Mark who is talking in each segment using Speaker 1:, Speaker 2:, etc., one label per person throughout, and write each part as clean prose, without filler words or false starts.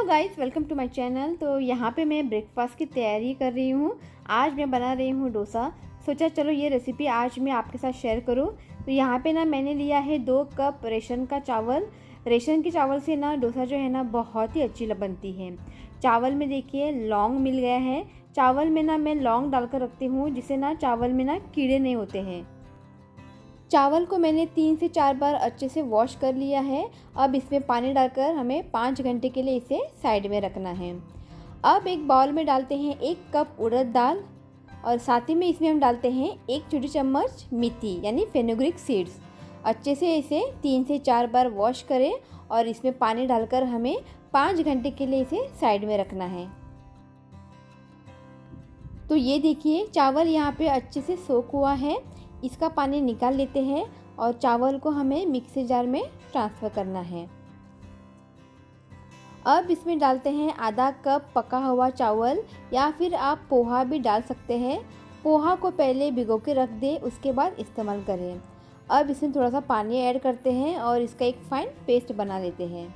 Speaker 1: Guys, welcome to my channel. तो यहाँ pay मैं ब्रेकफास्ट की तैयारी कर रही हूँ। आज मैं बना रही हूँ डोसा। सोचा चलो ये रेसिपी आज मैं आपके साथ शेयर करूँ। तो यहाँ पे ना मैंने लिया है 2 कप रेशन का चावल। रेशन के चावल से ना डोसा जो है ना बहुत ही अच्छी बनती है। चावल में देखिए लौंग मिल गया है। चावल में ना मैं लौंग डालकर रखती हूँ, जिससे ना चावल में ना कीड़े नहीं होते हैं। चावल को मैंने 3 से 4 बार अच्छे से वॉश कर लिया है। अब इसमें पानी डालकर हमें 5 घंटे के लिए इसे साइड में रखना है। अब एक बाउल में डालते हैं 1 कप उड़द दाल और साथ ही में इसमें हम डालते हैं 1 छोटी चम्मच मेथी यानी फेनुग्रीक सीड्स। अच्छे से इसे 3 से 4 बार वॉश करें और इसमें पानी डालकर हमें 5 घंटे के लिए इसे साइड में रखना है। तो ये देखिए चावल यहाँ पे अच्छे से सोक हुआ है। इसका पानी निकाल लेते हैं और चावल को हमें मिक्सी जार में ट्रांसफ़र करना है। अब इसमें डालते हैं आधा कप पका हुआ चावल, या फिर आप पोहा भी डाल सकते हैं। पोहा को पहले भिगो के रख दें, उसके बाद इस्तेमाल करें। अब इसमें थोड़ा सा पानी ऐड करते हैं और इसका एक फ़ाइन पेस्ट बना लेते हैं।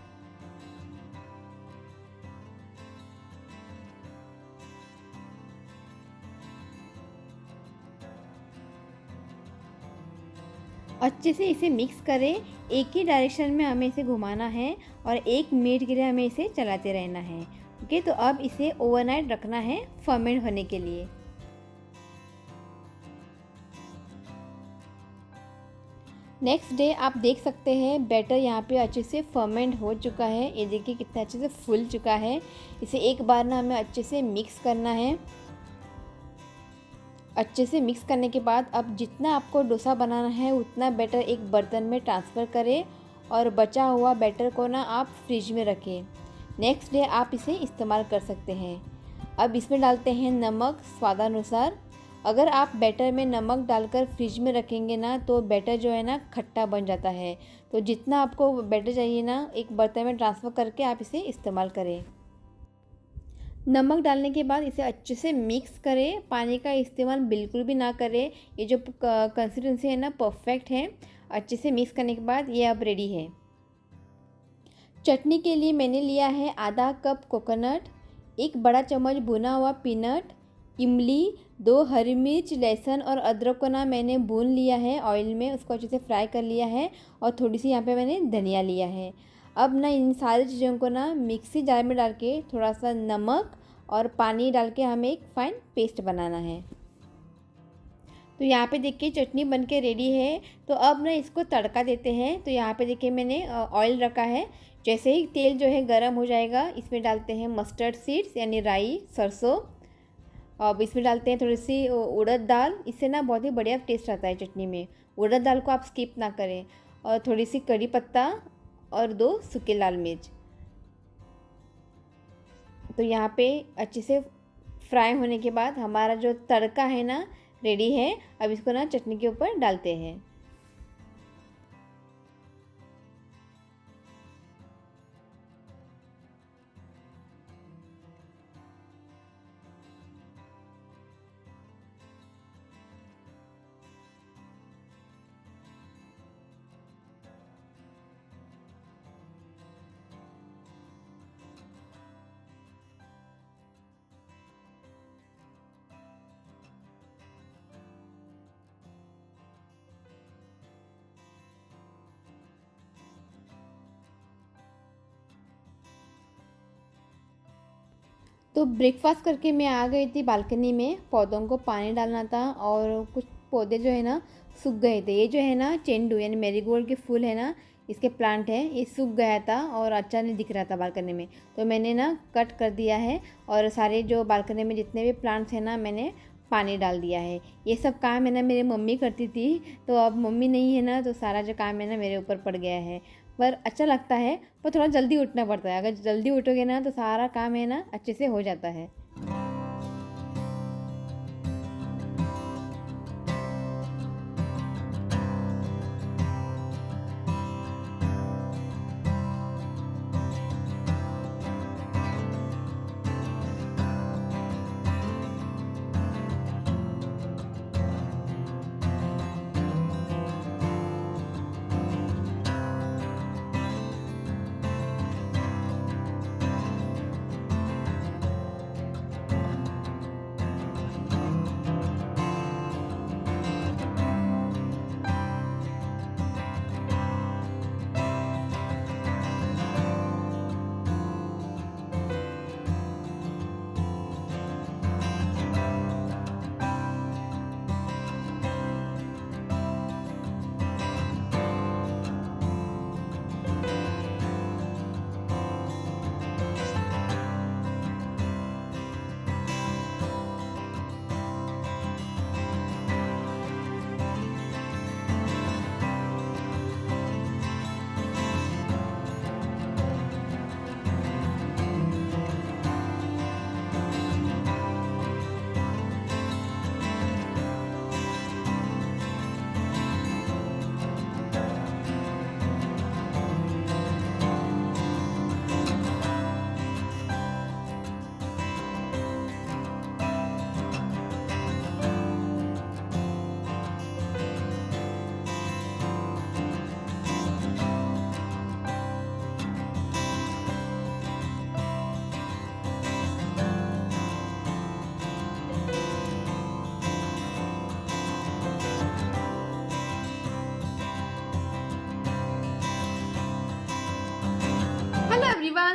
Speaker 1: अच्छे से इसे मिक्स करें। एक ही डायरेक्शन में हमें इसे घुमाना है और 1 मिनट के लिए हमें इसे चलाते रहना है। ओके, तो अब इसे ओवरनाइट रखना है फर्मेंट होने के लिए। नेक्स्ट डे आप देख सकते हैं बैटर यहाँ पे अच्छे से फर्मेंट हो चुका है। ये देखिए कितना अच्छे से फूल चुका है। इसे एक बार ना हमें अच्छे से मिक्स करना है। अच्छे से मिक्स करने के बाद अब जितना आपको डोसा बनाना है उतना बैटर एक बर्तन में ट्रांसफ़र करें और बचा हुआ बैटर को ना आप फ्रिज में रखें। नेक्स्ट डे आप इसे इस्तेमाल कर सकते हैं। अब इसमें डालते हैं नमक स्वादानुसार। अगर आप बैटर में नमक डालकर फ्रिज में रखेंगे ना तो बैटर जो है ना खट्टा बन जाता है। तो जितना आपको बैटर चाहिए ना एक बर्तन में ट्रांसफ़र करके आप इसे इस्तेमाल करें। नमक डालने के बाद इसे अच्छे से मिक्स करें। पानी का इस्तेमाल बिल्कुल भी ना करें। ये जो कंसिस्टेंसी है ना परफेक्ट है। अच्छे से मिक्स करने के बाद ये अब रेडी है। चटनी के लिए मैंने लिया है आधा कप कोकोनट, 1 बड़ा चम्मच भुना हुआ पीनट, इमली, 2 हरी मिर्च, लहसुन और अदरक को ना मैंने भून लिया है ऑयल में, उसको अच्छे से फ्राई कर लिया है और थोड़ी सी यहाँ पे मैंने धनिया लिया है। अब ना इन सारी चीज़ों को ना मिक्सी जार में डाल के थोड़ा सा नमक और पानी डाल के हमें एक फ़ाइन पेस्ट बनाना है। तो यहाँ पे देखिए चटनी बन के रेडी है। तो अब ना इसको तड़का देते हैं। तो यहाँ पे देखिए मैंने ऑयल रखा है। जैसे ही तेल जो है गर्म हो जाएगा इसमें डालते हैं मस्टर्ड सीड्स यानी राई, सरसों। अब इसमें डालते हैं थोड़ी सी उड़द दाल। इससे ना बहुत ही बढ़िया टेस्ट आता है चटनी में। उड़द दाल को आप स्किप ना करें। और थोड़ी सी कड़ी पत्ता और 2 सूखे लाल मिर्च। तो यहाँ पे अच्छे से फ्राई होने के बाद हमारा जो तड़का है ना रेडी है। अब इसको ना चटनी के ऊपर डालते हैं। तो ब्रेकफास्ट करके मैं आ गई थी बालकनी में। पौधों को पानी डालना था और कुछ पौधे जो है ना सूख गए थे। ये जो है ना चेंडू यानी मेरीगोल्ड के फूल है ना, इसके प्लांट है, ये सूख गया था और अच्छा नहीं दिख रहा था बालकनी में। तो मैंने ना कट कर दिया है और सारे जो बालकनी में जितने भी प्लांट्स हैं ना मैंने पानी डाल दिया है। ये सब काम है ना मेरी मम्मी करती थी, तो अब मम्मी नहीं है ना तो सारा जो काम है ना मेरे ऊपर पड़ गया है। पर अच्छा लगता है, पर थोड़ा जल्दी उठना पड़ता है। अगर जल्दी उठोगे ना तो सारा काम है ना अच्छे से हो जाता है।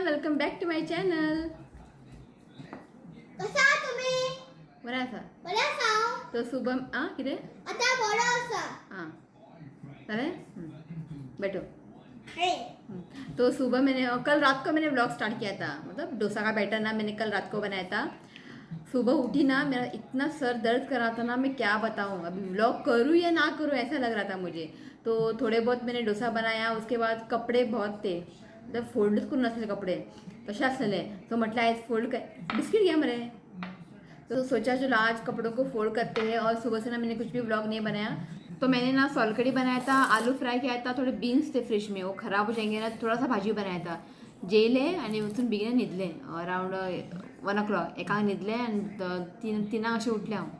Speaker 1: Welcome back to my channel.
Speaker 2: कसा आहात तुम्ही?
Speaker 1: बरें आसा.
Speaker 2: बरें आसा हांव.
Speaker 1: तो सुबह आं कितें?
Speaker 2: आतां बरो आसा.
Speaker 1: आं जालें, बैठो.
Speaker 2: हे.
Speaker 1: तो सुबह मैंने कल रात को मैंने व्लॉग स्टार्ट किया था, मतलब डोसा का बैटर ना मैंने कल रात को बनाया था. सुबह उठी ना, मेरा इतना सर दर्द कर रहा था ना, मैं क्या बताऊँ. अभी व्लॉग करूँ या ना करूँ ऐसा लग रहा था मुझे. तो थोड़े बहुत मैंने डोसा बनाया, उसके बाद कपड़े बहुत थे, मतलब फोल्डच करून नसले कपडे तसे असलेले. तो म्हटलं आज फोल्ड कर, बिस्किट घ्या मरे. तो सोचा चलो आज कपड़ों को फोल्ड करते हैं. और सुबह से ना मैंने कुछ भी व्लॉग नहीं बनाया. तो मैंने ना सोलकड़ी बनाया था, आलू फ्राय किया था, थोड़े बीन्स थे फ्रिज में, वो ख़राब हो जाएंगे ना, थोड़ा सा भाजी बनाया था. जेयले आनी वचून बेगीन न्हिदलें, अरावंड 1 o'clock एकाक न्हिदलें आनी 3 अशें उठलें हांव.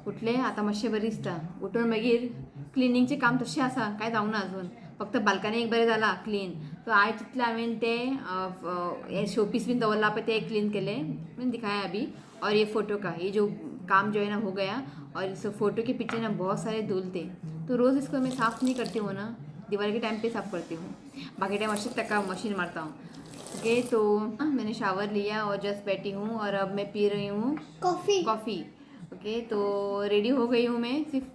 Speaker 1: उठलें आतां मातशें बरें दिसता. उठून मागीर क्लिनींगचें काम तशें आसा, कांय जावंक ना अजून. फक्त बाल्कनी एक बरें जालां क्लीन. सो आयज तितलें हांवें तें शोपीस बीन दवरलां पळय तें क्लीन केलें, मैंने दिखाया अभी. और ये फ़ोटो का ये जो काम जो है ना हो गया. और इस फोटो के पीछे ना बहुत सारे धूल थे, तो रोज़ इसको मैं साफ़ नहीं करती हूँ ना, दिवाली के टाइम पे साफ़ करती हूँ, बाकी टाइम अशें तक मशीन मारता हूँ. ओके, तो मैंने शावर लिया और जस्ट बैठी हूँ और अब मैं पी रही हूँ
Speaker 2: कॉफी.
Speaker 1: कॉफ़ी. ओके, तो रेडी हो गई हूँ मैं, सिर्फ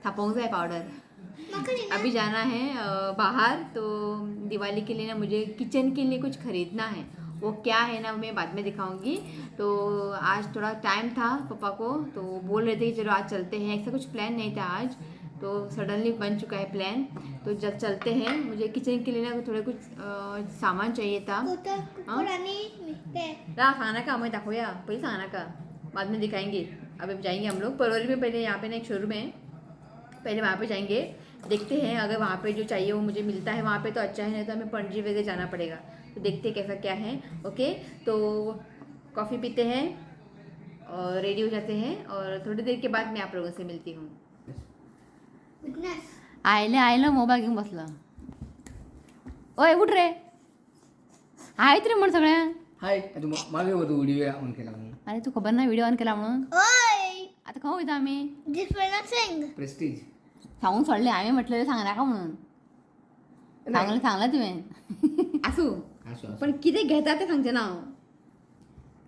Speaker 1: थापोंग है पाउडर.
Speaker 2: म्हाका न्ही ना.
Speaker 1: अभी जाना है बाहर, तो दिवाली के लिए ना मुझे किचन के लिए कुछ खरीदना है. वो क्या है ना मैं बाद में दिखाऊंगी. तो आज थोड़ा टाइम था पापा को, तो बोल रहे थे कि चलो आज चलते हैं. ऐसा कुछ प्लान नहीं था आज, तो सडनली बन चुका है प्लान. तो जब चलते हैं, मुझे किचन के लिए ना थोड़े कुछ सामान चाहिए था.
Speaker 2: कुकर
Speaker 1: हाँ?
Speaker 2: कुकर आनी नुस्तें.
Speaker 1: रा खाना का हमें दाखोया, पहले खाना का बाद में दिखाएंगे. अभी जाएंगे हम लोग परवरी में, पहले यहाँ पे ना एक शोरूम है, पहले वहाँ पे जाएंगे, देखते हैं अगर वहाँ पे जो चाहिए वो मुझे मिलता है वहाँ पे तो अच्छा है, नहीं तो हमें पणजी वगैरह जाना पड़ेगा. तो देखते हैं कैसा क्या है. ओके, तो कॉफ़ी पीते हैं और रेडी हो जाते हैं और थोड़ी देर के बाद मैं आप लोगों से मिलती हूँ.
Speaker 2: गुडनेस.
Speaker 1: आयले आयलो मोबाईल घेऊन बसला. ओय उठ रे, आहेत रे म्हण सगळ्या.
Speaker 3: हाय, तू मागे होतो व्हिडिओ ऑन केला म्हणून.
Speaker 1: अरे तू खबर ना व्हिडिओ ऑन केला म्हणून.
Speaker 2: ओय.
Speaker 1: आता खंय वयता आमी?
Speaker 2: डिफरंट सिंग.
Speaker 3: प्रेस्टीज.
Speaker 1: सांगून सोडले हांवें, म्हटलें सांगनाका म्हणून. सांगलें सांगलें तुवें, आसूं.
Speaker 3: असो असो.
Speaker 1: पण कितें घेता तें सांगचें ना हांव.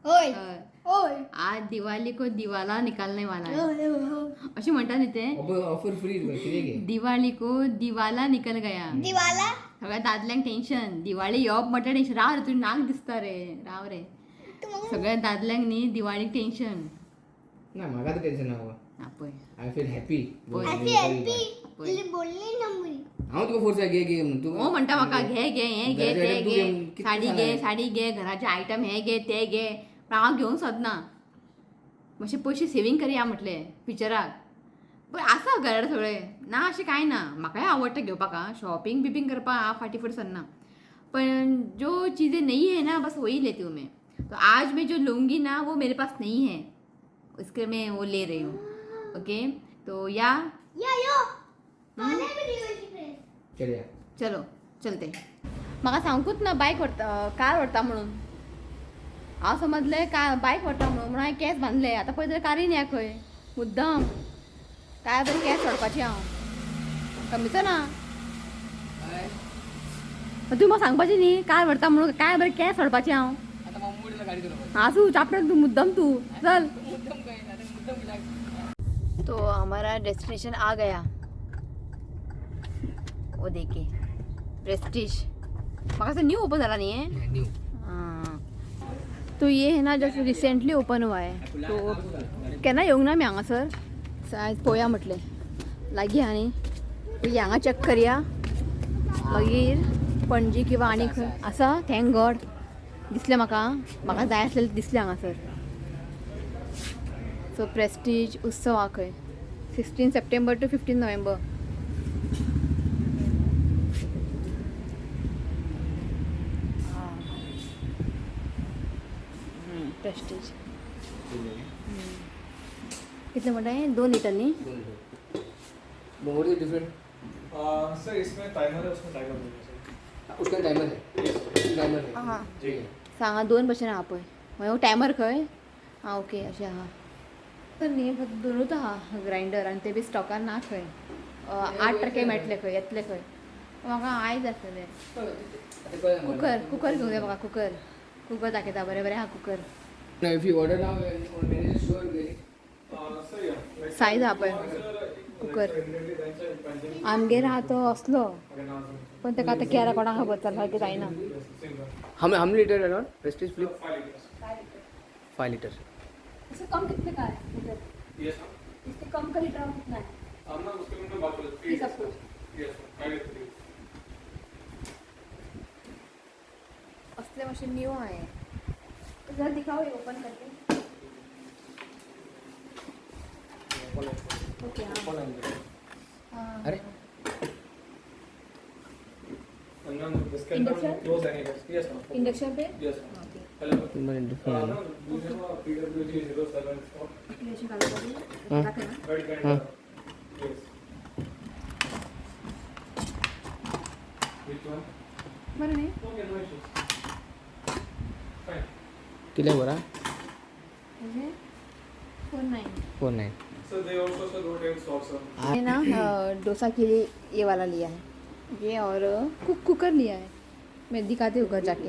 Speaker 2: ओय.
Speaker 1: हय.
Speaker 2: ओय.
Speaker 1: आज दिवाली को दिवाला निकालने वाला है.
Speaker 2: ओय ओय.
Speaker 1: अशें म्हणटा न्ही तें.
Speaker 3: ऑफर फ्री कितें घे.
Speaker 1: दिवाळी को दिवाला निकल गया.
Speaker 2: दिवाला.
Speaker 1: सगळ्या दादल्यांक टेन्शन, दिवाळी येवप म्हटल्यार टेन्शन. राव रे, तुजें नाक दिसता रे, राव रे.
Speaker 2: तूं म्हाका
Speaker 1: सगळ्या दादल्यांक न्ही दिवाळीक टेन्शन.
Speaker 3: ना म्हाका तर टेन्शन ना बाबा.
Speaker 1: आपय.
Speaker 3: I feel happy.
Speaker 2: I feel happy. इल्ली बोलली ना मुली.
Speaker 3: हांव तुका फोर्स घे घे म्हणून तूं.
Speaker 1: हो म्हणटा म्हाका घे घे हें घे
Speaker 3: घराचे
Speaker 1: तें
Speaker 3: item तूं
Speaker 1: घे,
Speaker 3: घे, कितले
Speaker 1: साडी घे
Speaker 3: सांगलें?
Speaker 1: साडी घे, घराचे आयटम हे घे ते घे, पण हांव घेवंक सोदना. मातशे पयशे सेवींग करया म्हटलें फ्युचराक. पण आसा घरार सगळें ना, अशें कांय ना. म्हाकाय आवडटा घेवपाक, आं, शॉपिंग बिपिंग करपाक हांव फाटीं फुडें सरना, पण जो चीज़ें नहीं है ना बस वही लेती हूँ मैं. तो आज मैं जो लूँगी ना वो मेरे पास नहीं है, उसके मैं वो ले रही हूँ. ओके, तो या
Speaker 2: या यो. मला बी दिवाळी ड्रेस.
Speaker 3: चल या.
Speaker 1: चलो चलते. म्हाका सांगूच ना बायक व्हरता कार व्हरता म्हणून. हांव समजलें का बायक व्हरता म्हणून, म्हणून हांवें केंस बांदले. आतां पळय जाल्यार कारीन या खंय मुद्दम काय बरें केंस सोडपाची हांव कमीचो ना. तूं म्हाका सांगपाची न्ही कार व्हरता म्हणून, काय बरें केंस सोडपाची हांव.
Speaker 3: आता मुंबईला गाडी चलवपाची.
Speaker 1: आसूं चापटर तूं मुद्दम, तूं चल.
Speaker 3: मुद्दम काय आता, मुद्दम कित्याक?
Speaker 1: तो हमारा डेस्टिनेशन आ गया, वो देखिए प्रेस्टीज. म्हाका न्यू ओपन जाला न्ही हें?
Speaker 3: न्यू.
Speaker 1: हाँ. तो ये है ना जस्ट रिसेंटली ओपन हुआ है, तो केन्ना येवंक ना आमी हांगासर. आयज पळोवया म्हटलें, लागीं आहा न्ही. पयलीं हांगा चॅक करया, मागीर पणजी किंवा आनी खंय आसा. Thank God दिसलें म्हाका, म्हाका जाय आसलें दिसलें हांगासर. सो प्रेस्टीज उत्सव आहा खंय, 16 September to 15 November. Prestige कितले म्हणटा हें? 2 लिटर न्ही?
Speaker 3: What is different?
Speaker 4: Sir इसमें टाइमर है, उसमें टाइमर नहीं है सर.
Speaker 3: उसका टाइमर है, टाइमर है.
Speaker 1: हां.
Speaker 4: जी.
Speaker 1: सांगा 2 भशेन आहा पळय, मागीर टायमर खंय आं. ओके, अशें आहा तर न्ही, फक्त दोनूच आहा ग्रायंडर आनी ते बी स्टॉकान ना खंय. 8 टक्के मेळटले खंय, येतले खंय. म्हाका आयज आसतलें. कुकर कुकर घेवंक जाय म्हाका. कुकर कुकर दाखयता. बरें बरें आहा cooker.
Speaker 3: Now if you order now, on Wednesday, sure you get it.
Speaker 4: Sir, yeah. Like,
Speaker 1: size आहा पळय कुकर. आमगेर आहा तो असलो, पण ताका आतां केरा कोणाक खबर चलपाक जायना.
Speaker 3: How many liter around? Prestige Flip?
Speaker 4: 5 liters.
Speaker 3: 5 liters.
Speaker 1: इससे कम कितने का है लीटर?
Speaker 4: Yes, ma'am.
Speaker 1: इससे कम का लीटर कितना है?
Speaker 4: हम ना उसके में बात करो.
Speaker 1: ये सब कुछ.
Speaker 4: Yes, ma'am. 5 liters.
Speaker 1: असले मशीन न्यू आहे. जरा दिखाओ ये ओपन करके. ओके, हाँ हाँ.
Speaker 3: अरे.
Speaker 4: And ma'am, this can
Speaker 1: Induction?
Speaker 4: Close any doors. Yes, ma'am.
Speaker 1: Induction pay.
Speaker 4: Yes, ma'am.
Speaker 1: Okay.
Speaker 4: Hello.
Speaker 3: Different.
Speaker 4: Ma'am, we have a PWG 074.
Speaker 3: Hmm.
Speaker 4: Very kind.
Speaker 3: Hmm.
Speaker 4: Yes. Which one?
Speaker 1: बरं नाही.
Speaker 4: Okay, no issues. Fine.
Speaker 3: कितले बरा?
Speaker 1: म्हणजे 49.
Speaker 3: 49.
Speaker 4: So they also sir don't have stock, sir.
Speaker 1: मैंने ना dosa K लिए ये वाला लिया है ये और कुकर लिया है. मैं दिखाती हूँ घर जाके.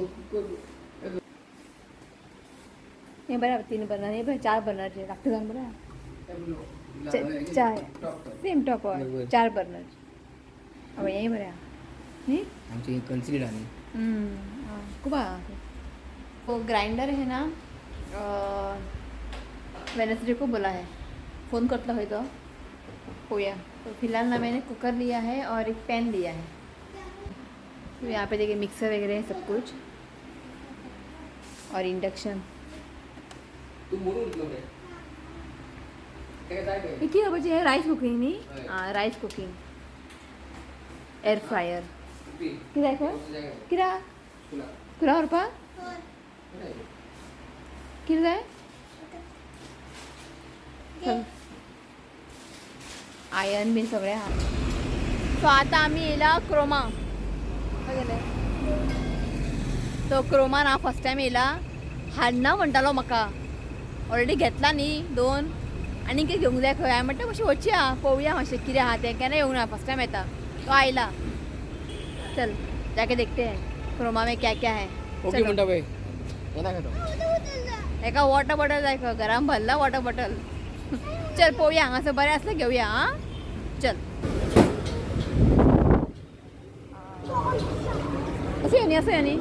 Speaker 1: हे बरं, तीन बर्नर हे बरं, चार बर्नर लागतं जाऊन बरं. चार सेम टॉप.
Speaker 3: बरोबर.
Speaker 1: चार बर्नर. अब यही बरं न्ही.
Speaker 3: आमची कन्सिडर आणि
Speaker 1: खूप आहा. वो ग्राइंडर है ना, वेनसडे को बोला है, फ़ोन करता है तो होया. तो फिलहाल ना मैंने कुकर लिया है और एक पैन लिया है. तो यहाँ पे देखिए मिक्सर वगैरह है सब कुछ और इंडक्शन.
Speaker 3: तू मोडून उठलो रे. ते काय काय?
Speaker 1: ये क्या बचे है? राइस कुकिंग नहीं.
Speaker 3: हय.
Speaker 1: हाँ, राइस कुकिंग, एयर फ्रायर. कित्याक कित्याक कुरा व्हरपाक कितें जाय? आयर्न बीन सगळें आहा. सो आतां आमी येयला क्रोमा. खंय गेले? तो क्रोमान हांव फर्स्ट टायम येयला. हाडना म्हणटालो म्हाका, ऑलरेडी घेतला न्ही दोन, आनी कितें घेवंक जाय खंय. हांवें म्हणटा मातशें वचया पळोवया मातशें कितें आहा तें. केन्ना येवंक ना, फर्स्ट टायम येता. तो आयला. चल जाके देखते हैं क्रोमा में क्या क्या है.
Speaker 3: ओके म्हणटा पळय येना काय तो.
Speaker 1: एका वॉटर बॉटल जाय खंय, घरान भरला वॉटर बॉटल. चल पळोवया हांगासर बरें आसलें घेवया. आं चल असं न्ही, असं न्ही.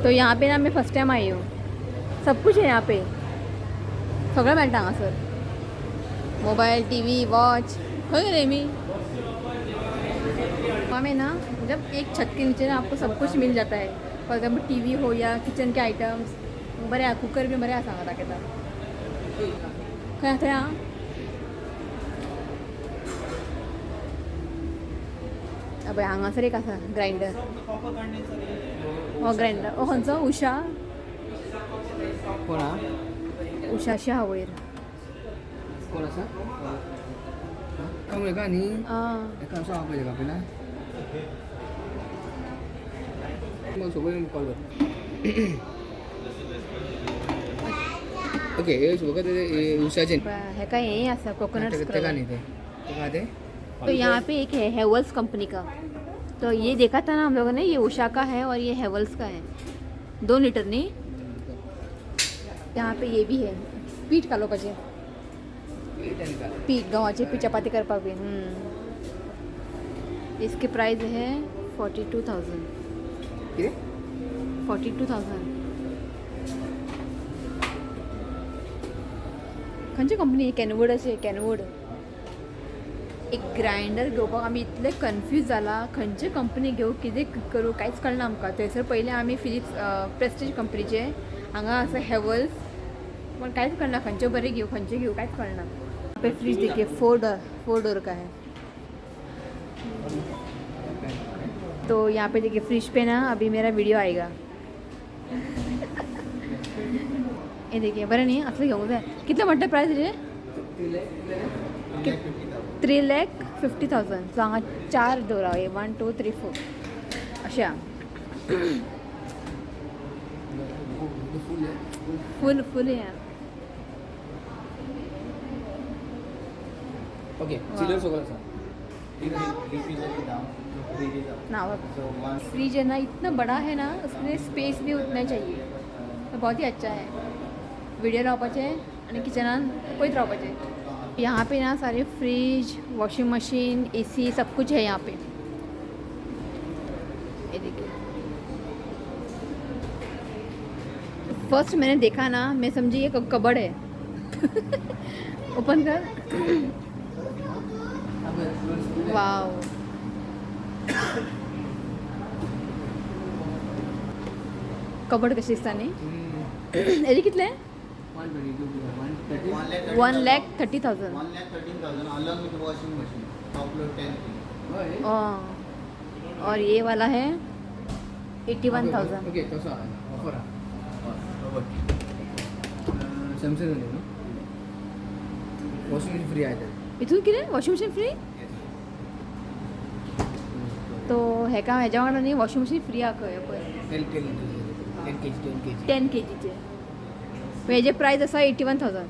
Speaker 1: तो यहाँ पे ना मैं फर्स्ट टाइम I हूँ. सब कुछ है यहाँ पे, सगळें मेळटा हांगासर. Mobile, T V, watch. खंय गेले मी में ना, जब एक छत के नीचे ना आपको सब कुछ मिल जाता है. फॉर एग्जाम्पल टी व्ही हो या किचन के आयटम्स. बरें आहा. कुकर बी बरें आसा हांगा दाखयता. खंय थंय आहा. पळय हांगासर एक आसा ग्रायंडर. हो ग्रायंडर हो खंयचो? उषा.
Speaker 3: कोण हा?
Speaker 1: उषा अशी आहा वयर.
Speaker 3: कोण आसा? काय एका न्ही.
Speaker 1: आं.
Speaker 3: एका असो आहा पळय तेका पयला मग सोबत कॉल कर. ओके, हे सोबत उषाचे.
Speaker 1: हेका हें आसा कोकोनट.
Speaker 3: तेका न्ही तें, तेका तें.
Speaker 1: तो यहाँ पे एक है हेवल्स कंपनी का. तो ये देखा था ना हम लोगों ने, ये उषा का है और ये हेवल्स का है. 2 लीटर नहीं. यहाँ पे ये भी है पीठ कालोवपाचें. पीठ, गव्हाचे पीठ, चपाती करपाक बीन. इसकी प्राइस है 42,000.
Speaker 3: कितें?
Speaker 1: 42,000. खंयची कंपनी? कॅनवूड अशें, कॅनवूड. एक ग्रायंडर घेवपाक आमी इतले कन्फ्यूज जाला, खंयचे कंपनी घेवं, कितें करूं, कांयच कळना आमकां. थंयसर पयलें आमी फिलिप्स प्रेस्टीज कंपनीचे, हांगा आसा हेवल्स. पण कांयच कळना खंयचे बरें घेवं, खंयचे घेवं, कांयच कळना. पे फ्रीज देखिए, फोर डोर का है. तो यहाँ पे देखिए फ्रिज पे ना अभी मेरा वीडियो आएगा. हे देखिए, बरें न्ही? असलें घेवंक जाय. कितले म्हणटा प्रायस तेजे? 3,50,000. सो हांगा चार डोर आहा, वन टू थ्री फोर अशें आहा. फूल फूल हें आहा.
Speaker 3: ओके, चिलर सगळं आसा.
Speaker 1: ना, फ्रिज है ना इतना बड़ा है ना, उसमें स्पेस भी उतना चाहिए, तो बहुत ही अच्छा है. विडियो रावपाचें आनी किचनान पळयत रावपाचें. यहाँ पे ना सारे फ्रिज, वॉशिंग मशीन, एसी सब कुछ है यहाँ पे. ये देखिए, फर्स्ट मैंने देखा ना, मैं समझी ये कबर्ड है. ओपन कर. वाव, कबर्ड कशी दिसता न्ही. हेजे कितले?
Speaker 3: 122, 130.
Speaker 1: 1,30,000.
Speaker 5: 1,13,000 along with washing machine. Top load 10 kg.
Speaker 3: हय.
Speaker 1: और ये वाला है 81,000.
Speaker 3: ओके, तसो आहा, ऑफर आहा. सॅमसंग न्हू, वॉशिंग मशीन फ्री आहा.
Speaker 1: इथून कितें वॉशिंग मशीन फ्री? तो हेका हेज्या वांगडा न्ही वॉशिंग मशीन फ्री आहा खंय पळय.
Speaker 3: 10 kg, 10 kg.
Speaker 1: 10 केजीचे. हेजे प्रायस आसा 81,000.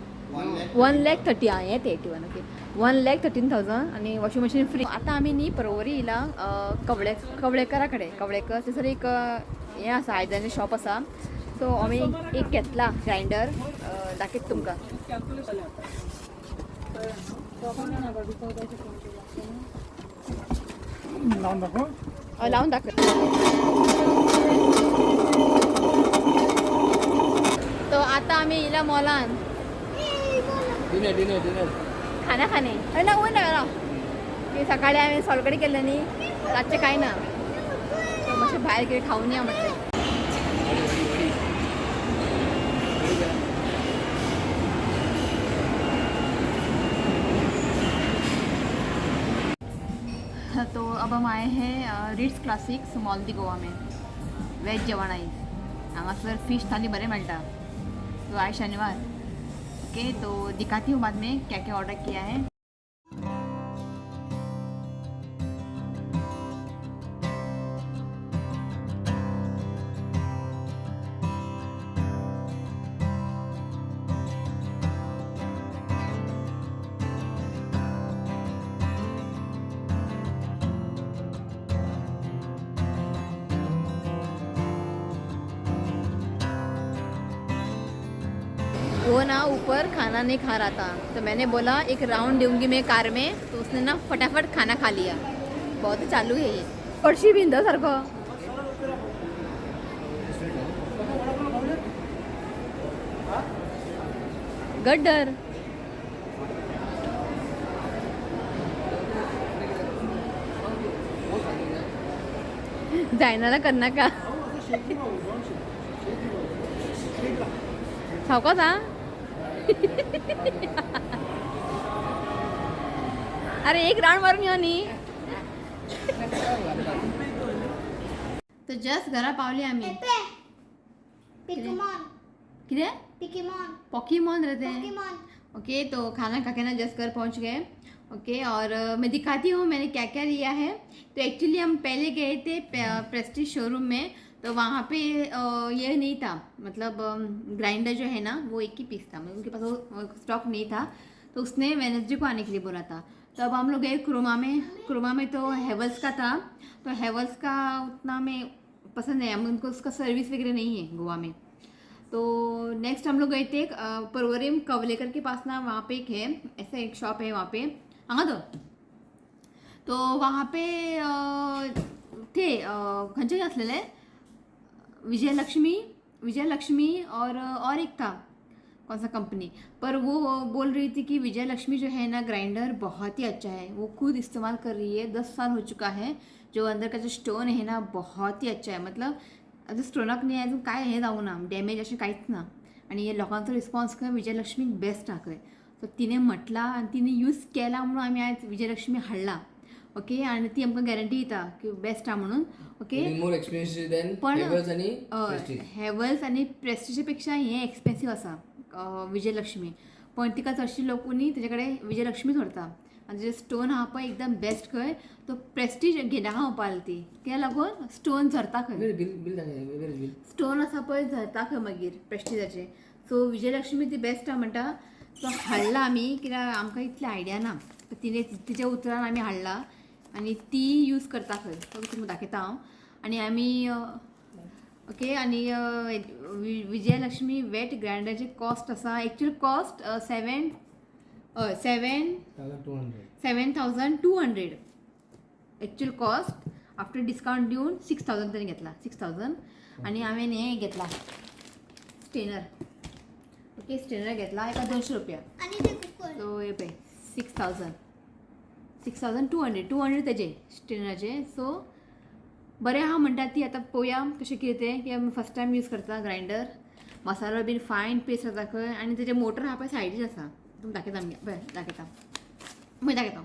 Speaker 1: 1 लॅक 30. आं, हें तें 81. ओके, 1,13,000 आनी वॉशिंग मशीन फ्री. आतां आमी न्ही परवरी येयला कवळे कवळेकरा कडेन. कवळेकर थंयसर एक हें आसा, आयदनाचें शॉप आसा. सो आमी एक घेतला ग्रायंडर. दाखयता तुमकां.
Speaker 4: लावून दाखव.
Speaker 1: लावून दाखय. तो आतां आमी येयला मॉलान.
Speaker 3: Dinner, dinner, dinner.
Speaker 1: खाना खाणे. अरे ना, वयर ना राव. की सकाळी हांवें सोलकडी केल्ले न्ही, रातचें कांय ना. सो मातशें भायर कितें खावन या म्हटलें.
Speaker 3: वडी, वडी, वडी, वडी.
Speaker 1: तो अब हम आए हैं रिट्स क्लासिक्स, मॉल दी गोवा में. वेज जेवण आयज. हांगासर फिश थाली बरें मेळटा. तो आज शनिवार. ओके, तो दिखाती हूँ बाद में क्या क्या ऑर्डर किया है. वो ना ऊपर खाना नहीं खा रहा था, तो मैंने बोला एक राउंड दूंगी मैं कार में, तो उसने ना फटाफट खाना खा लिया. बहुत चालू है ये. पडशी बिंद सारखं. गड्डर. जायना करना का सावकाश हा. अरे, एक राऊंड मारून यो न्ही. तर जस्ट घरा पावली आम्ही.
Speaker 2: पिकेमॉन.
Speaker 1: कितें?
Speaker 2: पिकेमॉन.
Speaker 1: पॉकीमॉन रहते हैं.
Speaker 2: पॉकीमॉन.
Speaker 1: ओके, तो खाना खा के ना जस्ट घर पहुंच गए. ओके, और मैं दिखाती हूँ मैंने क्या क्या लिया है. तो एक्चुअली हम पहले गए थे प्रेस्टीज शोरूम में, तो वहाँ पे ये नहीं था, मतलब ग्राइंडर जो है ना, वो एक ही पीस था, मतलब उनके पास वो स्टॉक नहीं था. तो उसने वेनसडे को आने के लिए बोला था. तो अब हम लोग गए क्रोमा में. क्रोमा में तो हेवल्स का था, तो हेवल्स का उतना हमें पसंद नहीं है, उनको उसका सर्विस वगैरह नहीं है गोवा में. तो नेक्स्ट हम लोग गए थे परवरिम कवलेकर के पास ना, वहाँ पे एक है, ऐसा एक शॉप है वहाँ पे. हाँ, तो वहाँ पे थे खंयचे आसलेले, विजयलक्ष्मी, विजयलक्ष्मी और एक था कौन सा कंपनी, पर वो बोल रही थी कि विजयलक्ष्मी जो है ना ग्राइंडर बहुत ही अच्छा है, वो खुद इस्तेमाल कर रही है, 10 साल हो चुका है. जो अंदर का जो स्टोन है ना, बहुत ही अच्छा है. मतलब आता स्टोनाक न्ही अजून काय हें जावंक ना, डॅमेज अशें कांयच ना. आनी लोकांचो रिस्पॉन्स खंय विजयलक्ष्मीक बेस्ट आहा खंय. सो तिणें म्हटलां आनी तिणें यूज केला म्हणून आमी आयज विजयलक्ष्मी हाडला. ओके, आनी ती आमकां गॅरंटी दिता की बेस्ट आहा म्हणून. ओके.
Speaker 3: मोर एक्सपेन्सिव दॅन
Speaker 1: पण
Speaker 3: हेवल्स आनी प्रेस्टीज.
Speaker 1: हेवल्स आनी प्रेस्टिजा पेक्षा हें एक्सपेन्सीव आसा विजयलक्ष्मी, पण तिका चडशी लोक न्ही तेजे कडेन विजयलक्ष्मीच व्हरता. आनी तेजे स्टोन आहा पळय एकदम बेस्ट खंय. तो प्रेस्टीज घेनाका म्हणपाक लागली ती, कित्याक लागून स्टोन झरता खंय.
Speaker 3: बिल, बिल दाखय, बिल.
Speaker 1: स्टोन आसा पळय, झरता खंय मागीर प्रेस्टिजाचे. सो विजयलक्ष्मी ती बेस्ट आहा म्हणटा. सो हाडला आमी, कित्याक आमकां इतली आयडिया ना. तिने तिच्या उतरान आमी हाडला आनी ती यूज करता खंय, तो तुमकां दाखयता हांव. आनी आमी ओके, आनी विजयलक्ष्मी वेट ग्रायंडराची कॉस्ट आसा, actual cost seven seven
Speaker 3: 200.
Speaker 1: 7200 actual cost. After discount दिवन 6000 तरी घेतला, 6000. आनी हांवें हें घेतला स्टेनर. ओके, स्टेनर घेतला एका 200 रुपया.
Speaker 2: आणि ते कुकर.
Speaker 1: सो हे पळय 6000, 6200, 200 तेजे स्टेनराचे. सो बरें आहा म्हणटा ती. आतां पळोवया कशें कितें तें, की आमी फर्स्ट टायम यूज करता ग्रायंडर. मसालो बीन फायन पेस्ट जाता खंय. आनी तेजें मोटर आहा पळय सायडीन आसा, तुमकां दाखयता आमगे, पळय दाखयता, मागीर दाखयता.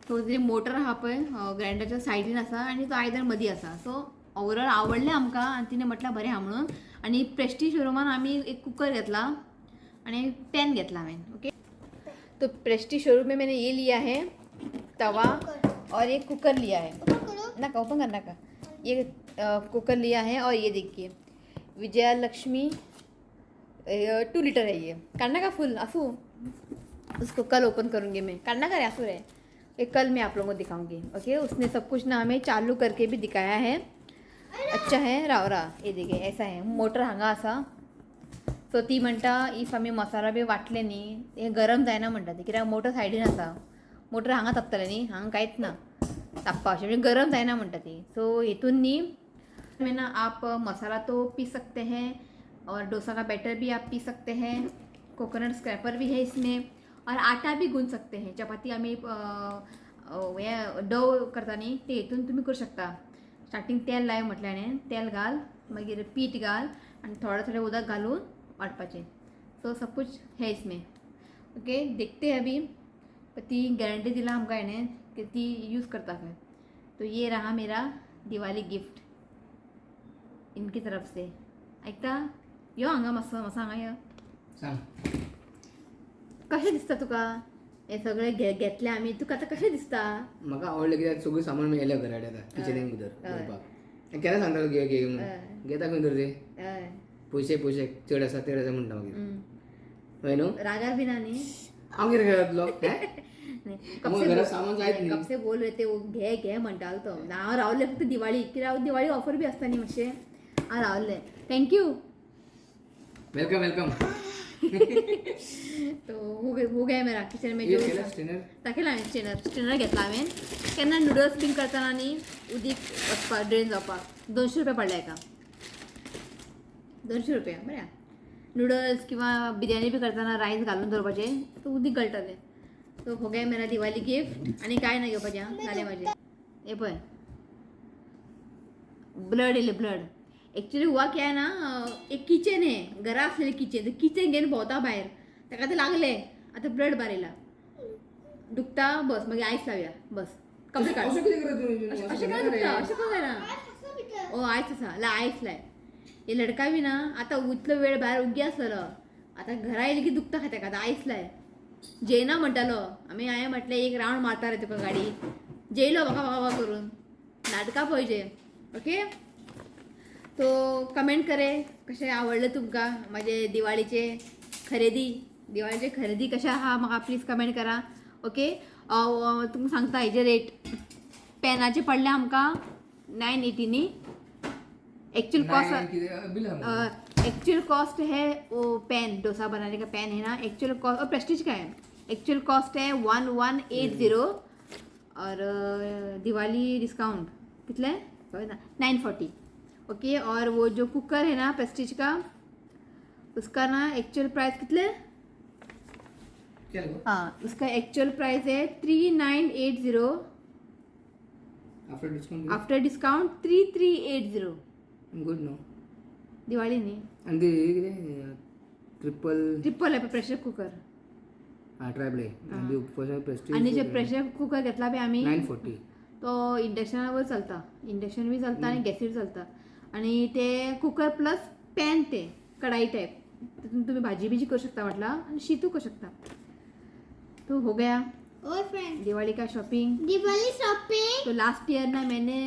Speaker 1: सो तेजें मोटर आहा पळय ग्रायंडराच्या सायडीन आसा आनी तो आयदन मदीं आसा. सो ओवरऑल आवडलें आमकां आनी तिणें म्हटल्यार बरें आहा म्हणून. आनी प्रेस्टीज शोरुमान आमी एक कुकर घेतला आनी पॅन घेतला हांवें. ओके, तो प्रेस्टीज शोरूम में मैंने ये लिया है तवा और एक कुकर लिया है.
Speaker 2: ओपन करो.
Speaker 1: ना का, ओपन करना का. ये कुकर लिया है और ये देखिए विजयालक्ष्मी 2 लीटर है ये. काढ़ना का फुल आंसू, उसको कल ओपन करूँगी मैं. काढ़ना का रे आंसू रे, ये कल मैं आप लोगों को दिखाऊंगी. ओके, उसने सब कुछ ना हमें चालू करके भी दिखाया है. अच्छा है राव रा. ये देखिए ऐसा है मोटर हांगा आसा. सो ती म्हणटा if आमी मसाला बी वांटले न्ही हें गरम जायना म्हणटा ती, कित्याक मोटर सायडीन आसा. मोटर हांगा तापतलें न्ही, हांगा कांयच ना तापपा अशें, म्हणजे गरम जायना म्हणटा ती. सो हितून न्ही में ना आप मसाला तो पी सकते हैं और डोसा का बैटर भी आप पी सकते हैं, कोकोनट स्क्रैपर भी है इसमें और आटा भी गूंथ सकते हैं. चपाती आमी हें डव करता न्ही ते हितून तुमी करूं शकता. स्टार्टींग तेल लाय म्हटलें हांवें, तेल घाल, मागीर पीठ घाल आनी थोडें थोडें उदक घालून वांटपाचें. सो सब कुछ है इसमें. ओके, देखते हैं अभी. ती गॅरंटी दिला आमकां हेणें की ती यूज करता खंय. तो ये रहा मेरा दिवाळी गिफ्ट इनकी तरफ से. आयकता यो हांगा मातसो, मातसो हांगा यो.
Speaker 3: सांग.
Speaker 1: कशें दिसता तुका हें सगळें घेतलें आमी, तुका आतां कशें दिसता?
Speaker 3: म्हाका आवडलें कित्याक सगळें सामान मेळ्ळें घरा कडेन आतां किचनीन भितर
Speaker 1: हय.
Speaker 3: करपाक. केन्ना सांगतालो घे घे म्हणून,
Speaker 1: हय.
Speaker 3: घेता खंय तर ते.
Speaker 1: हय.
Speaker 3: पयशे पयशे चड आसा चड आसा म्हणटा मागीर.
Speaker 1: हम्म.
Speaker 3: हय न्हू?
Speaker 1: रागार बी ना न्ही?
Speaker 3: हांव कितें करतलो? हें?
Speaker 1: नाही,
Speaker 3: मग
Speaker 1: कब से
Speaker 3: घरात सामान जायत
Speaker 1: नाही,
Speaker 3: न्ही.
Speaker 1: कब से बोल रहे थे वो घे घे म्हणटालो तो. हांव रावलें फक्त दिवाळी, कित्याक दिवाळी ऑफर बी आसता न्ही मातशें, हांव रावलें. Thank you.
Speaker 3: Welcome welcome.
Speaker 1: तो हो गया मेरा किचन में जो
Speaker 3: स्टेनर.
Speaker 1: दाखयला हांवें स्टेनर, स्टेनर घेतला हांवें. केन्ना नुडल्स बीन करतना न्ही उदीक वचपाक ड्रेन जावपाक 200 रुपया पडले हेका, 200 रुपया बरें आहा. नुडल्स किंवा बिर्याणी बी करतना रायस घालून दवरपाचें, तो उदीक गळटलें. तो हो गया मेरा दिवाळी गिफ्ट. आनी कांय ना घेवपाचें आं, जालें म्हाजें. हे पळय ब्लड येयलें, ब्लड. एक्चुअली हुआ क्या है ना, एक किचन है घरा आसलेलें किचन, किचन घेवन भोंवता भायर, ताका तें लागलें, आतां ब्लड भायर येयला, दुखता बस. मागीर आयस लावया बस, कपडे काड.
Speaker 3: अशें कितें करता तुमी?
Speaker 1: अशें अशें काय दुखता, अशें कशें जायना?
Speaker 2: आज कसं भितर.
Speaker 1: ओ आयस आसा, लाय आयस लाय. हे लडका बी ना आतां इतलो वेळ भायर उग्गी आसलेलो, आतां घरा येयले की दुखता खंय ताका. आतां आयस लाय. जेयना म्हणटालो आमी, हांवें म्हटलें एक रावंड मारता रे तुका गाडी, जेयलो म्हाका म्हाका म्हाका करून नाटकां पळोवचें. ओके, तो कमेंट करे कशें आवडलें तुमकां म्हाजे दिवाळीचे खरेदी, दिवाळीचे खरेदी कशें आहा म्हाका प्लीज कमेंट करा. ओके, तुमकां सांगता हेजे रेट. पॅनाचे पडले आमकां 980 न्ही, actual cost
Speaker 3: bill.
Speaker 1: Actual cost है वो पैन, डोसा बनाने का पैन है ना, एक्चुअल कॉस्ट और प्रेस्टीज का है, एक्चुअल कॉस्ट है 1180 और दिवाली डिस्काउंट कितने ना 940. ओके, और वो जो कुकर है ना प्रेस्टीज का, उसका ना एक्चुअल प्राइस कितने? हाँ, उसका एक्चुअल प्राइस है 3980.
Speaker 3: After discount?
Speaker 1: After discount 3380.
Speaker 3: Good न्हू?
Speaker 1: दिवाळी न्ही.
Speaker 3: आनी ते कितें ट्रिपल?
Speaker 1: ट्रिपल आहे प्रेशर कुकर.
Speaker 3: हा, ट्रायप्लाय आनी प्रेस्टीज.
Speaker 1: आणि जे प्रेशर कुकर घेतला पळय आमी
Speaker 3: 940.
Speaker 1: तो इंडक्शनावर चलता, इंडक्शन बी चलता आणि गॅसीर चलता. आणि ते कुकर प्लस पॅन, ते कढाई टाईप, तितून तुम्ही भाजी बिजी करू शकता म्हटलं आणि शीतू करू शकता. तो हो गया.
Speaker 2: और फ्रेंड
Speaker 1: दिवाली का शॉपिंग।
Speaker 2: दिवाली शॉपिंग।
Speaker 1: तो लास्ट ईयर ना मैंने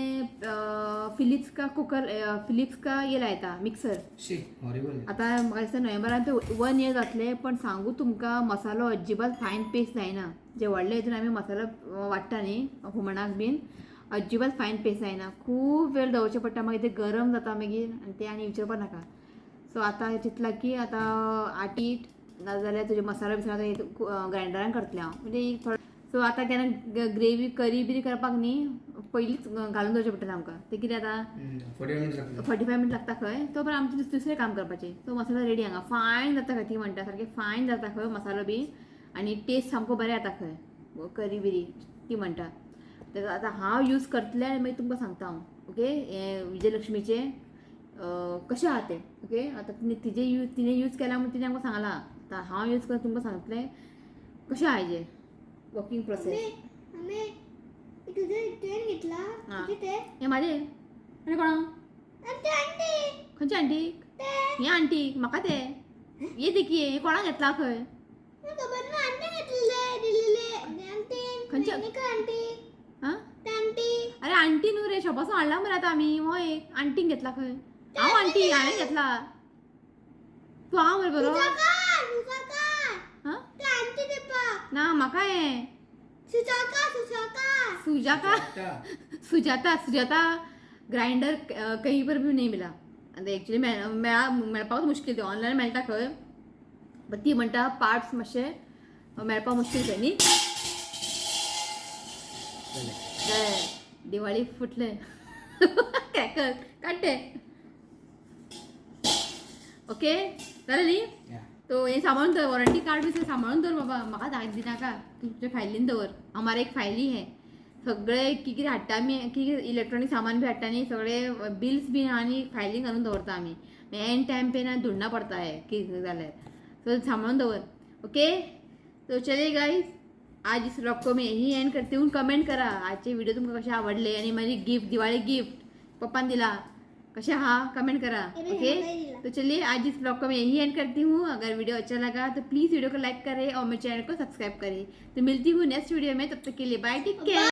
Speaker 1: फिलिप्स का कुकर, फिलिप्स का ये लाया था मिक्सर।
Speaker 3: शी, हॉरिबल।
Speaker 1: आतां म्हाका दिसता नोव्हेंबरान ते 1 इयर जातले, पण सांगू तुमकां मसालो अजिबात फायन पेस्ट जायना। जे व्हडले हितून आमी मसालो वाडटा न्ही हुमणाक बीन, अजिबात फायन पेस्ट जायना, खूब वेळ दवरचें पडटा, मागीर ते गरम जाता मागीर आनी ते आनी विचारपा नाका। सो आतां चिंतलां की आतां आटीट नाजाल्यार तुजे मसालो बिसालो ग्रायंडरान करतलें हांव, म्हणजे एक थोडो। सो आतां केन्ना ग्रेवी करी बिरी करपाक न्ही पयलींच घालून दवरचें पडटलें आमकां, तें कितें आतां
Speaker 3: 45 मिनट लागतात।
Speaker 1: 45 मिनट लागता खंय, तो पण आमचें दुसरें काम करपाचें। सो मसालो रेडी हांगा फायन जाता खंय, ती म्हणटा सारकें फायन जाता खंय मसालो बी, आनी टेस्ट सामको बरें येता खंय करी बिरी ती म्हणटा। तर आतां हांव यूज करतलें आनी मागीर तुमकां सांगता हांव, ओके, हें विजयलक्ष्मीचें कशें आहा तें, ओके। आतां तिजें यूज तिणें यूज केलां म्हूण तिणें आमकां सांगलां, आतां हांव यूज करून तुमकां सांगतलें कशें आहा हेजें वर्किंग प्रोसेस।
Speaker 2: आमी तुझे ट्रेन घेतला।
Speaker 1: हा.
Speaker 2: तुझे ते
Speaker 1: हें म्हाजें आनी कोणा
Speaker 2: आणि ते आंटी
Speaker 1: खंयचे आंटीक?
Speaker 2: ते
Speaker 1: हे आंटीक म्हाका ते ये देखी, हे कोणाक घेतला खंय?
Speaker 2: मला खबर ना, आंटी घेतलेले दिलेले आंटी।
Speaker 1: खंयच्या?
Speaker 2: नाही आंटी।
Speaker 1: हां
Speaker 2: ते आंटी।
Speaker 1: अरे आंटी न्हू रे, शॉपासून हाडला मरे आतां आमी, हो एक आंटीन घेतला खंय। हांव आंटी, हांवें घेतला, तूं हांव मरे बरो।
Speaker 2: तुझा कार, तुझा कार।
Speaker 1: हां
Speaker 2: ते आंटी देपा।
Speaker 1: ना म्हाका हें
Speaker 2: सुजाका, सुजाका।
Speaker 1: सुजाता, सुजाता, सुजाता ग्रायंडर कहीं पर भी नहीं मिला। आतां एक्चुअली मेळा मेळपाकूच मुश्कील, तें ऑनलायन मेळटा खंय, बट ती म्हणटा पार्ट्स मातशे मेळपाक मुश्कील खंय न्ही। जालें, दिवाळी फुटलें, क्रॅकर काडटे, ओके जालें न्ही। तो हें सांबाळून दवर, वॉरंटी कार्ड बी सांबाळून दवर बाबा, म्हाका धाड दिनाका, तुमचे फायलीन दवर। हमारे एक फायली है, सगळे की कितें हाडटा आमी, की इलेक्ट्रॉनीक सामान बी हाडटा न्ही, सगळे बिल्स बी आनी फायलीन घालून दवरता आमी, एन टायम पे ना धुडना पडता है की जाल्यार, सो सांबाळून दवर, ओके। तो चलिए गाइस, आज इस व्लॉग को मैं यही एंड करती हूँ। कमेंट करा आजचे व्हिडिओ तुमकां कसे आवडले आणि माझी गिफ्ट, दिवाळी गिफ्ट पप्पान दिला कसे हा, कमेंट करा, ओके। तो चलिए आज इस ब्लॉग को मैं यही एंड करती हूँ। अगर वीडियो अच्छा लगा तो प्लीज़ वीडियो को लाइक करें और मेरे चैनल को सब्सक्राइब करें। तो मिलती हूँ नेक्स्ट वीडियो में, तब तक के लिए बाय, टेक केयर।